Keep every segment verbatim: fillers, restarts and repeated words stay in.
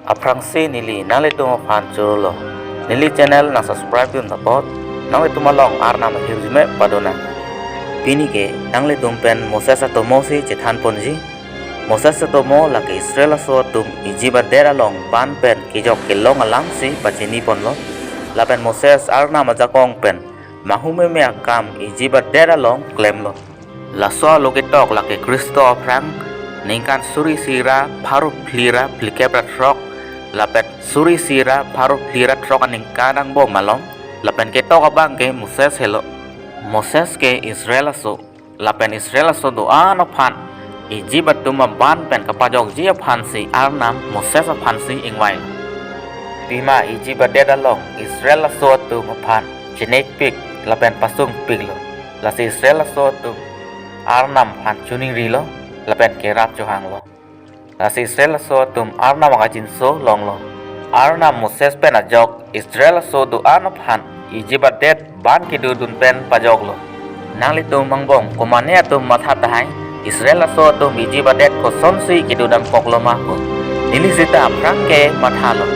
Aphrangsi neli nanglitum aphan chorolo. Neli channel nang subscribe dun apot nanglitum along Arnam ahirjume padonang. Pini ke nanglitum pen Moses atomo si chethan ponji. Moses atomo lake Israel aso atum Egypt adet along ban pen kejok kelong alamsi pachini ponlo. Lapen Moses Arnam ajakong pen mahumeme akam Egypt adet along klemlo. Laso alo ketok lake Khristo aphrang ningkan suri isi ra pharo phli ra phlikep ra throk lapen suri isi ra pharo phli ra throk aningkan angbong malom. Lapen ketok abang ke Moses helo. Moses ke Israel aso, lapen Israel aso do-an aphan Egypt atum aban pen kapajokji aphansi Arnam Moses aphansi ingvai. Pima Egypt adet along Israel aso atum aphan chenekpik lapen pasungpiklo. Lasi Israel aso atum Arnam aphan choningrilo lapen kerap chohanglo. Lasi Israel aso atum Arnam akachinso longlo. Arnam Moses pen ajok Israel aso do-an aphan Egypt adet ban kedodun pen pajoklo. Nanglitum angbong komane atum matha tahai, Israel aso atum Egypt adet kosonsi kedodam koklo ma pu. Neli seta aphrang ke mathalo.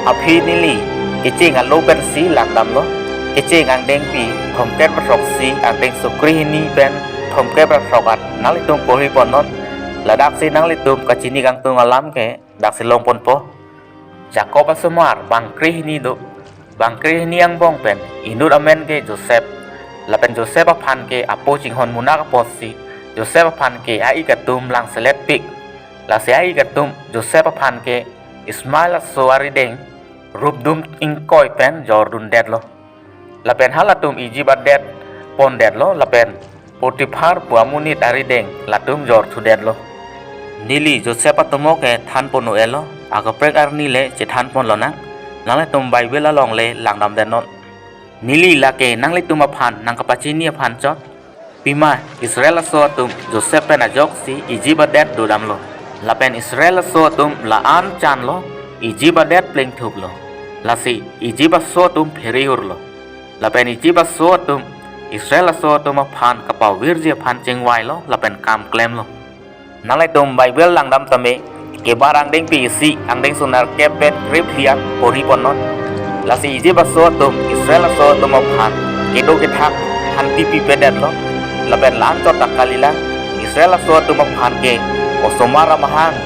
Aphi neli kecheng alo pensi langdamlo. Kecheng angdengpi thomkep ra throksi angdengso krehini pen thomkep ra throk at nanglitum porhi ponnon. Ladaksi nanglitum kachini kangtung alam ke daksi long ponpo. Jakob asomar bang krehini do. Bang krehini angbong pen inut amen ke Joseph. Lapen Joseph aphan ke apo chinghon munak apotsi Joseph aphan ke a-ik atum langseletpik. Lasi a-ik atum Joseph aphan ke Ishmael aso arideng rupdum ingkoi pen jordundetlo. Lapen halatum Egypt adet pondetlo lapen Potiphar pu amonit arideng latum jorthudetlo. Neli Joseph atomo ke than pon-o-elo, akaprek arni le chethan ponlonang. Nanglitum Bible along le langdamdetnon. Neli lake nanglitum aphan nangkapachini aphan chot. Pima Israel aso atum Joseph pen ajoksi Egypt adet dodamlo. Lapen Israel aso atum la-an chanlo, Egypt adet plengthuplo. Lasi Egypt aso atum pherehurlo. Lapen Egypt aso atum Israel aso atum aphan kapavirji aphan chingvailo lapen kam klemlo. Nanglitum Bible langdam tame, Kebar angdengpi isi angdengso nerkep pen krephli an porhi ponnon. Lasi Egypt aso atum Israel aso atum aphan kedo kethak hantipipedetlo. Lapen la-anchot ta kalila, Israel aso atum aphan ke osomar amahang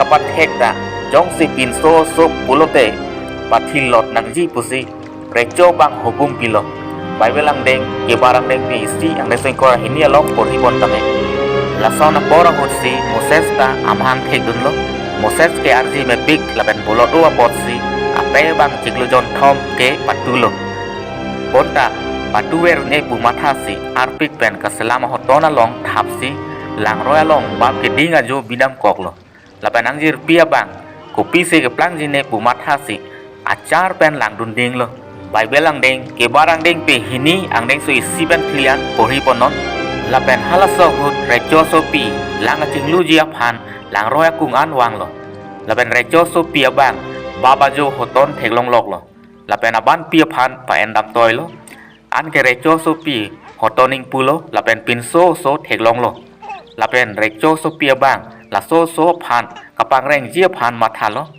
kapathek ta jongsi pinso oso pulote pathilot nangji pusi recho abang hopum pilo. Bible angdeng Kebar angdengpi isi angdengso ingkoi ra hini along porhi pon tame. Lason apor ahutsi Moses ta amahang thekdunlo. Moses ke arjimepik lapen bolot o apotsi apei abang chiklo jonthom ke patulo. Bonta patuver un-e pu mathasi arpik pen kaselam ahoton along thapsi langroi along bap keding ajo bidam koklo. Lapen angjirpi abang kopisi keplangji ne pu mathasi achar pen langdundinglo. Bible angdeng Kebar angdengpi hini angdengso isi pen phli an porhi ponnon. Lapen halaso ahut recho asopi lang kachingluji aphan langroi akung an vanglo. Lapen recho asopi abang bap ajo hoton theklongloklo. Lapen abanpi aphan pa-endam toilo. Anke recho asopi hoton ingpulo lapen pinso oso theklonglo. Lapen recho asopi abang laso oso aphan kapangrengji aphan mathalo.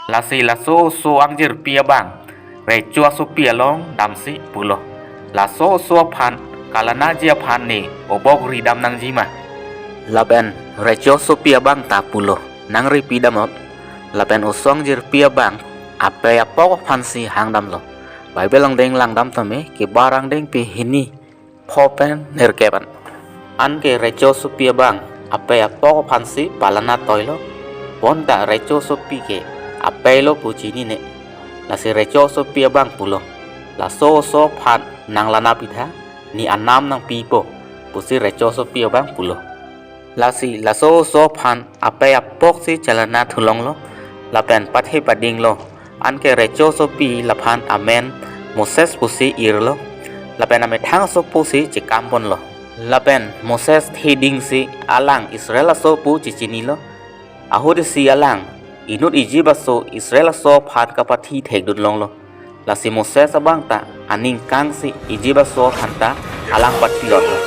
Lasi laso oso angjirpi abang recho asopi along damsi pulo, "Laso oso aphan kalanaji aphan ne obok ridam nangji ma?" Lapen recho asopi abang ta pulo, "Nangripi damnon." Lapen oso angjirpi abang apei apok aphansi hangdamlo. Bible angdeng langdam tame Kebar angdengpi hini pho pen nerkep an. Anke recho asopi abang apei apok aphansi palana toilo. Bonta recho asopi ke apei lo pu chinine. Lasi recho asopi abang pulo, "Laso oso aphan nang lana pitha, ne anam nangpipo," pusi recho asopi abang pulo. Lasi laso oso aphan apei apoksi chalana thulonglo. Lapen pathe padinglo. Anke recho asopi laphan amen Moses pusi irlo. Lapen amethang aso pusi chekam ponlo. Lapen Moses thedingsi alang Israel aso pu chechinilo. Ahut isi alang inut Egypt aso Israel aso aphan kapathi thekdunlonglo. Lasi Moses abang ta aning kangsi Egypt aso aphan ta alang pathilotlo.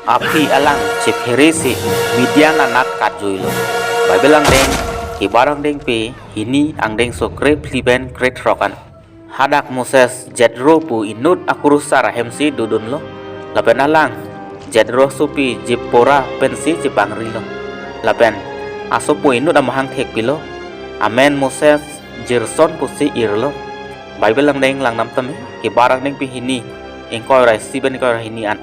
Aphi alang chepheresi Midian anat katjuilo. Bible angdeng Kebar angdengpi hini angdengso krephli pen krethrok an. Hadak Moses Jetro pu inut akurusar ahemsi dodunlo. Lapen alang Jetro asopi Zipporah pensi chepangrilo. Lapen asopo inut amahang thekpilo. Amen Moses Gerson pusi irlo. Bible angdeng langdam tame, Kebar angdengpi hini, ingkoi ra isi pen ingkoi ra hini an.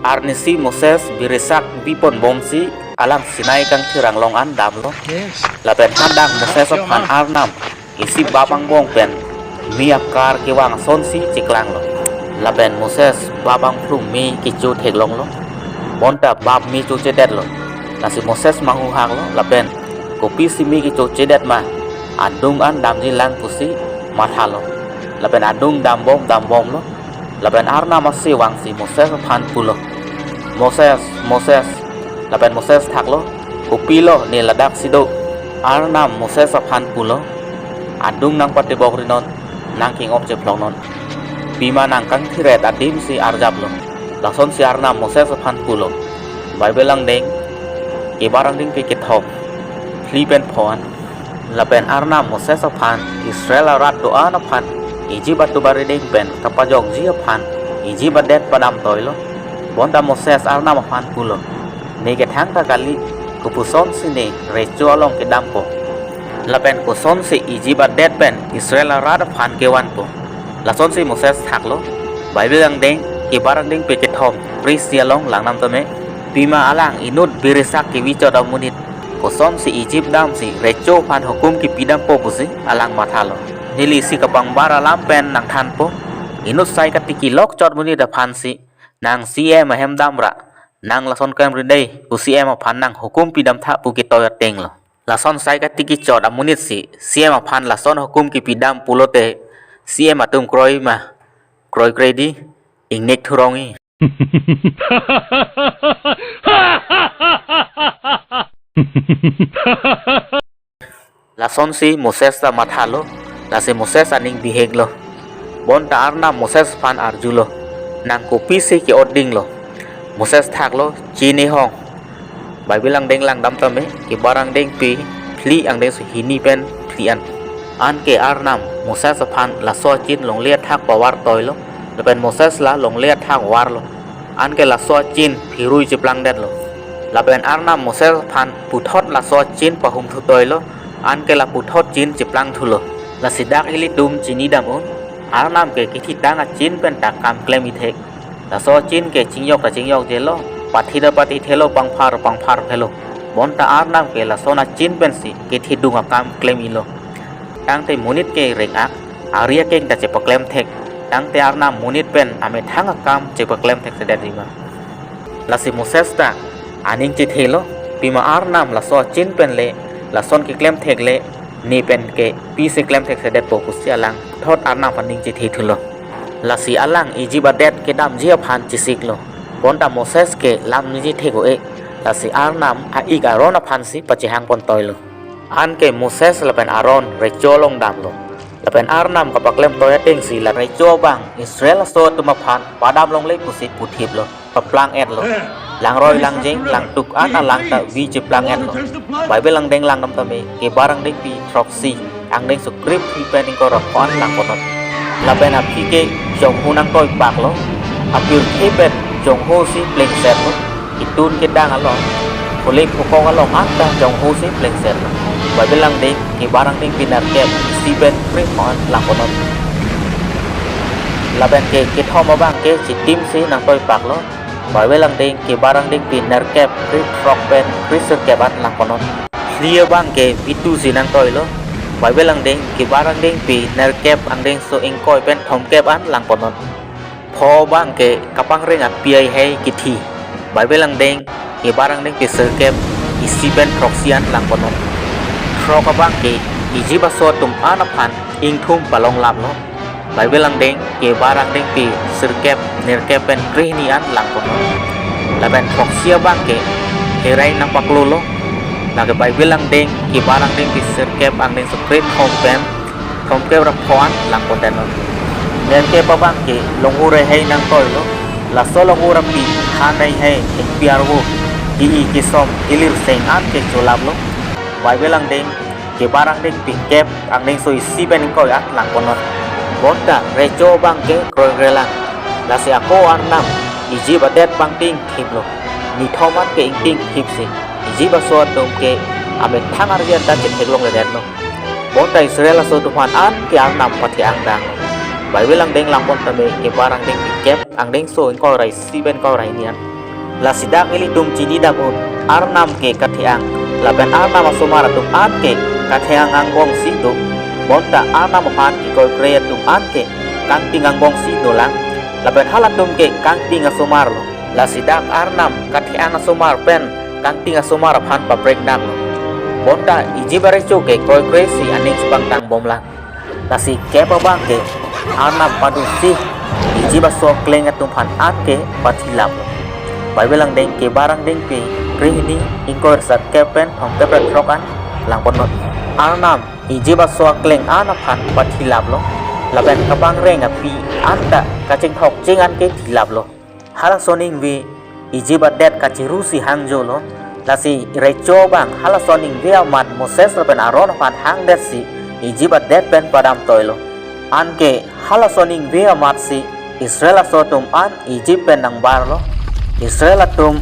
Arnisi Moses birisak biponbomsi alang Sinai kangthir anglong an damlo. Lapen hadak Moses aphan Arnam isi bap angbong pen me akar kevang asonsi cheklanglo. Lapen Moses bap angphlung me kecho theklonglo. Bonta bap me chochedetlo. Lasi Moses manghuhaklo lapen kopisi me kechochedet ma, adung an damji lang pusi mathalo. Lapen adung dambom dambomlo. Lapen Arnam ase vangsi Moses aphan pulo, "Moses, Moses." Lapen Moses thaklo, "Kopilo ne ladaksi do?" Arnam Moses aphan pulo, "Adung nangpatebok rinon, nang king-op chephloknon. Pima nang kangthir-et adimsi arjaplo." Lasonsi Arnam Moses aphan pulo. Bible angdeng, Kebar angdengpi kethom, phli pen pho an. Lapen Arnam Moses aphan Israel arat do-an aphan Egypt atovar edeng pen kapajokji aphan Egypt adet padamtoilo. Bonta Moses Arnam aphan pulo, "Ne kethang ta kali, kopusonsi ne recho along kedampo? Lapen kosonsi Egypt adet pen Israel arat aphan kevanpo?" Lasonsi Moses thaklo. Bible angdeng, Kebar angdengpi kethom, phli-isi along langdam tame, pima alang inut birisak kevichot amonit, kosonsi Egypt damsi recho aphan hukum kipidampo pusi alang mathalo. Neli isi kapangbar alam pen nangthanpo, inut sai katiki lokchot monit aphansi, "Nang C M ahem damra, nang lason klemri dei," pu C M aphan nang hukum pidamtha pu ketoi atenglo. Lason sai katiki chot amonitsi C M aphan lason hukum kipidam pulote, C M atum kroi ma, kroikre dei, ingnek thurong-i. Lasonsi Moses ta mathalo, lasi Moses aning biheklo. Bonta Arnam Moses aphan arjulo, "Nang kopisi ke-otdinglo?" Moses thaklo, "Chinihong." Bible angdeng langdam tame, Kebar angdengpi phli angdengso hini pen phli an. Anke Arnam Moses aphan laso achin longle athak pavartoilo, lapen Moses la longle athak varlo. Anke laso achin phirui cheplangdetlo. Lapen Arnam Moses aphan puthot laso achin pahumthutoilo, anke la puthot chin cheplangthulo. Lasi dak ilitum chinidam un, Arnam ke kethitang achin pen ta kam klem-i thek. Laso achin ke chingjok ta chingjokjelo, pathi ta pathithelo, pangphar pangpharphelo. Bonta Arnam ke lason achin pensi kethidung akam klem-ilo. Tangte monit ke reng-ak, ari akeng ta chepaklemthek. Tangte Arnam monit pen amethang akam chepaklemtheksedetji ma? Lasi Moses ta aning chethelo, pima Arnam laso achin pen le, lason keklemthek le, ne pen ke pisi klemtheksedetpo pusi alang thot Arnam aphan ning chethethulo. Lasi alang Egypt adet kedamji aphan chesiklo. Bonta Moses ke lam niji thek-o-e. Lasi Arnam a-ik Aron aphansi pachehangpontoilo. Anke Moses lapen Aron recho along damlo. Lapen Arnam kapaklemtoi atengsi la recho abang Israel aso atum aphan padam longle pusi puthiplo, paplang-etlo. Langroi langjeng langtuk an alang ta vi cheplang-etlo. Bible angdeng langdam tame, Kebar angdengpi throksi, angdengso krephli pen ingkoi ra pho an langponnon. Lapen aphi ke jongho nangtoipaklo, apirthe pen jonghosi plengsetlo, ketun kedang along, pholik phokok along anta jonghosi plengsetlo. Bible angdeng, Kebar angdengpi nerkep, isi pen kre pho an langponnon. Lapen ke kethom abang ke chitimsi nangtoipaklo. Bible angdeng, Kebar angdengpi nerkep, krethrok pen kresirkep an langponnon. Phli abang ke vitusi nangtoilo. Bible angdeng, Kebar angdengpi nerkep, angdengso ingkoi pen thomkep an langponnon. Pho abang ke kapangreng api aihei kethi. Bible angdeng, Kebar angdengpi sirkep, isi pen throksi an langponnon. Throk abang ke Egypt aso atum an aphan ingthum palonglaplo. Bible angdeng, Kebar angdengpi sirkep, nerkep pen krehini an langponnon. Lapen throksi abang ke herai nangpaklolo. Lake Bible angdeng, Kebar angdengpi sirkep, angdengso krethom pen thomkep ra pho an langpondetnon. Nerkep abang ke longhur aihei nangtoilo. Laso longhur api than aihei, ingpi arvo, ke-i kesom, kelirseng an ke cholaplo. Bible angdeng, Kebar angdengpi kep, angdengso isi pen ingkoi an langponnon. Bonta recho abang ke kroikrelang. Lasi ako Arnam Ijip adet pangtingthiplo. Nithom an ke ingtingthipsi Ijip aso atum ke amethang arjan ta chetheklongledetlo. Bonta Israel aso atum aphan anke Arnam pathe-angdanglo. Bible angdeng langpon tame, Kebar angdengpi kep, angdengso ingkoi ra isi pen ingkoi ra hini an. Lasi dak ilitum chinidam un, Arnam ke kathe-ang, lapen Arnam asomar atum anke kathe-ang angbongsi do. Bonta Arnam aphan kekroikre atum anke kangting angbongsi dolang, lapen halatum ke kangting asomarlo. Lasi dak Arnam kathe-ang asomar pen kangting asomar aphan papreknanglo. Bonta Ijip arecho ke kroikresi aning chepangtangbomlang. Lasi kep abang ke Arnam padusi Ijip aso akleng atum aphan anke pathilaplo. Bible angdeng, Kebar angdengpi krehini, ingkoi ra sat kep pen thomkep ra throk an langponnon. Arnam Ijip aso akleng an aphan pathilaplo, lapen kapangreng api anta kachingthokcheng anke thilaplo. Halaso ningve Ijip adet kachirusi hangjolo. Lasi recho abang halaso ningve amat Moses lapen Aaron aphan hangdetsi Ijip adet pen padamtoilo. Anke halaso ningve amatsi Israel aso atum an Ijip pen nangbarlo. Israel atum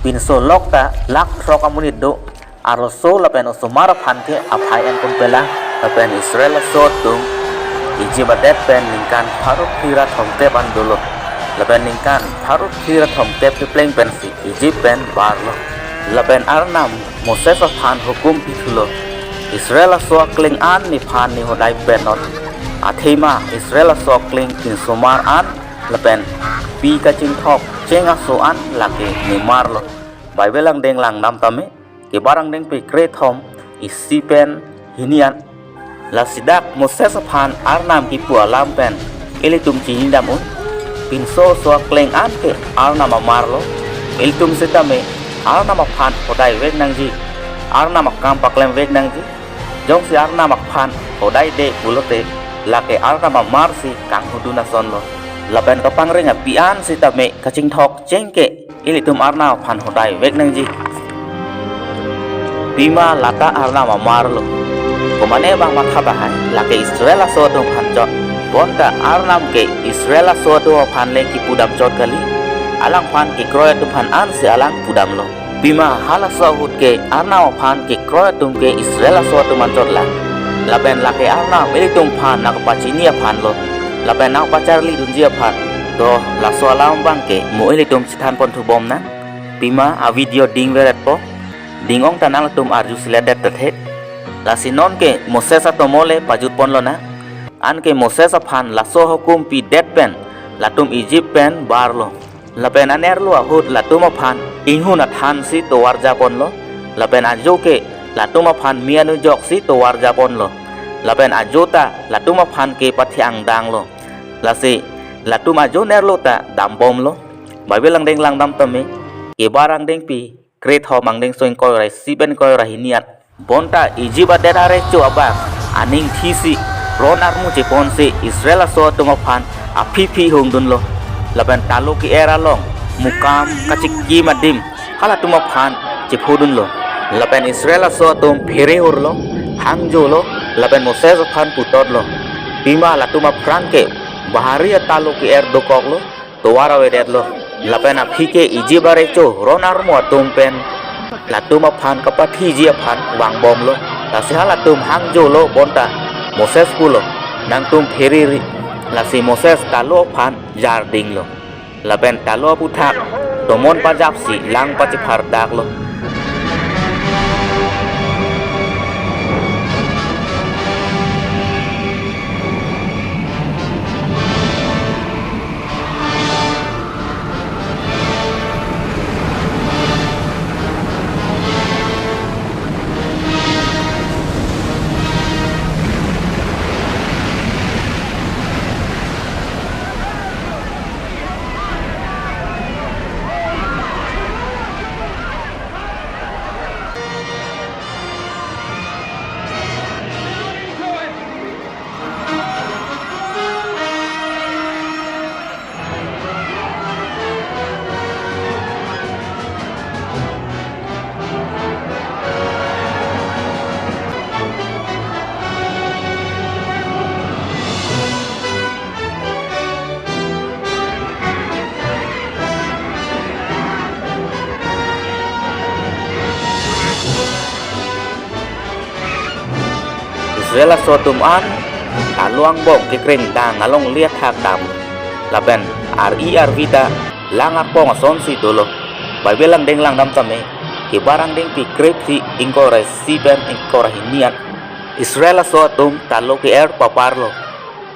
pinso lok ta lakh throk amonit do. Arloso lapen osomar aphan ke aphai enponpelang. Lapen Israel aso atum Ijip adet pen ningkan pharo phli ra thomkep an dolo. Lapen ningkan pharo phli ra thomkep kepleng pensi Ijip pen barlo. Lapen Arnam Moses aphan hukum pithulo, Israel aso akleng an nephan nehodai pennon. Athema Israel aso akleng pinsomar an lapen pi kachingthokcheng aso an lake nemarlo. Bible angdeng langdam tame, Kebar angdengpi krethom, isi pen hini an. Lasi dak Moses aphan Arnam kipu alam pen ilitum chinidam un. Pinso aso akleng anke Arnam amarlo. Ilitum sitame Arnam aphan hodai vek nangji, Arnam akam paklem vek nangji. Jongsi Arnam aphan hodaide pulote, lake Arnam amarsi kanghudun asonlo. Lapen kapangreng api an sitame kachingthokcheng ke ilitum Arnam aphan hodai vek nangji. Pima lata Arnam amarlo. Komane abang matha tahai, lake Israel aso atum aphan chot. Bonta Arnam ke Israel aso atum aphan le kipudam chot kali. Alangphan kekroi atum aphan ansi alang pudamlo. Pima halaso ahut ke Arnam aphan kekroi atum ke Israel aso atum anchotlang. Lapen lake Arnam ilitum aphan nangkapachini aphanlo. Lapen nangpacharlidunji aphan. To laso alam abang ke mo ilitum chethanponthubomnang. Pima avideo dingveretpo. Ding-ong ta nangtum arju siledet ta the. Lasi nonke Moses atomo le pajutponlonang. Anke Moses aphan laso hukum pidet pen latum Ijip pen barlo. Lapen anerlo ahut latum aphan inghun athansi tovarjaponlo. Lapen ajo ke latum aphan mi anujoksi tovarjaponlo. Lapen ajo ta latum aphan kepathe-angdanglo. Lasi latum ajo nerlo ta dambomlo. Bible angdeng langdam tame, Kebar angdengpi krethom, angdengso ingkoi ra isi pen ingkoi ra hini an. Bonta Ijip adet arecho abang aning thisi ron armu cheponsi Israel aso atum aphan aphi phi hungdunlo. Lapen talo ke-er along mukam kachikim adim halatum aphan chephodunlo. Lapen Israel aso atum phere hurlo, hangjolo, lapen Moses aphan putotlo. Pima latum aphrang ke bahari atalo ke-er dokoklo, tovar avedetlo. Lapen aphi ke Ijip arecho ron armu atum pen latum aphan kapathiji aphan vangbomlo. Lasi halatum hangjolo bonta Moses pulo, "Nangtum phereri." Lasi Moses talo aphan jardinglo. Lapen talo aputhak tomon pajapsi lang pachephardaklo. Israel aso atum an talo angbong kekreng dang alongle athak dam. Lapen ar-i arvi ta lang arpong asonsi dolo. Bible angdeng langdam tame, Kebar angdengpi krephli ingkoi ra isi pen ingkoi ra hini an Israel aso atum talo ke-er paparlo.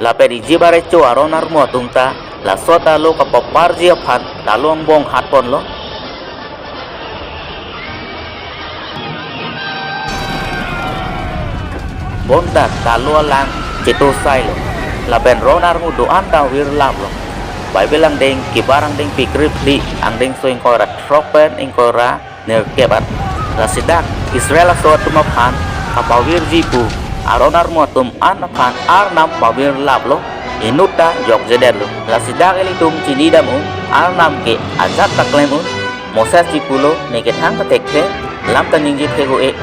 Lapen Ijip arecho aron armo atum ta laso talo kapaparji aphan talo angbong hatponlo. Bonta talo alang chetosailo. Lapen ron armu do-an ta virlaplo. Bible angdeng Kebar angdengpi krephli angdengso ingkoi ra throk pen ingkoi ra nerkep an. Lasi dak Israel aso atum aphan kapavirji pu aron armo atum an aphan Arnam pavirlaplo, inut ta jokjedetlo. Lasi dak ilitum chinidam un, Arnam ke ajat ta klem un. Mosesji pulo, ne ke thangta thekthe, lam ta ningje thek-o-e.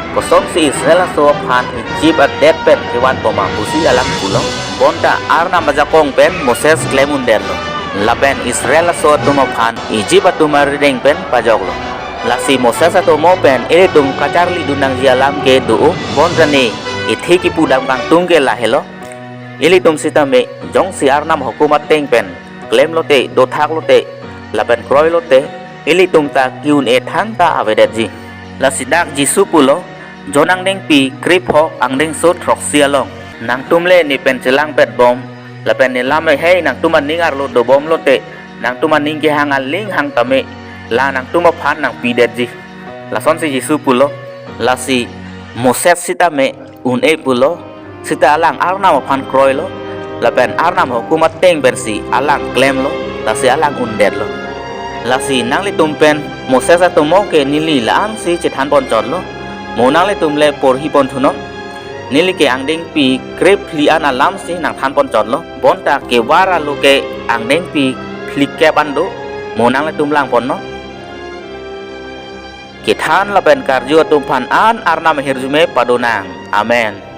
Kosonsi Israel aso aphan Ijip adet pen kevan boma pusi alang pulo. Bonta Arnam ajakong pen Moses klem undetlo. Lapen Israel aso atum aphan Ijip atum arideng pen pajoklo. Lasi Moses atomo pen ilitum kacharlidun nangji alam ke do-o, bonta ne ithe kipudam kangtung ke lahelo. Ilitum sitame jongsi Arnam ahukum ateng pen klemlote, dothaklote, lapen kroilote, ilitum ta ki-un-e thangta avedetji. Lasi dak Jisu pulo, John angdengpi krepho angdengso throksi along, nangtum le ne pen chelangpet bom, lapen ne lam hei nangtum aning arlo dobomlote, nangtum aning kehang aling hang tame la nangtum aphan nangpidetji. Lasonsi Jisu pulo. Lasi Moses sitame un-e pulo, sita alang Arnam aphan kroilo, lapen Arnam ahukum ateng pensi alang klemlo, lasi alang undetlo. Lasi nanglitum pen Moses atomo ke neli la-ansi chethanponchotlo, mo nanglitum le porhiponthunon. Neli ke angdengpi krephli an alamsi nangthanponchotlo, bonta Kebar alo ke angdengpi phlikep an do, mo nanglitum langponnon. Kethan lapen karju atum aphan an Arnam ahirjume padonang. Amen.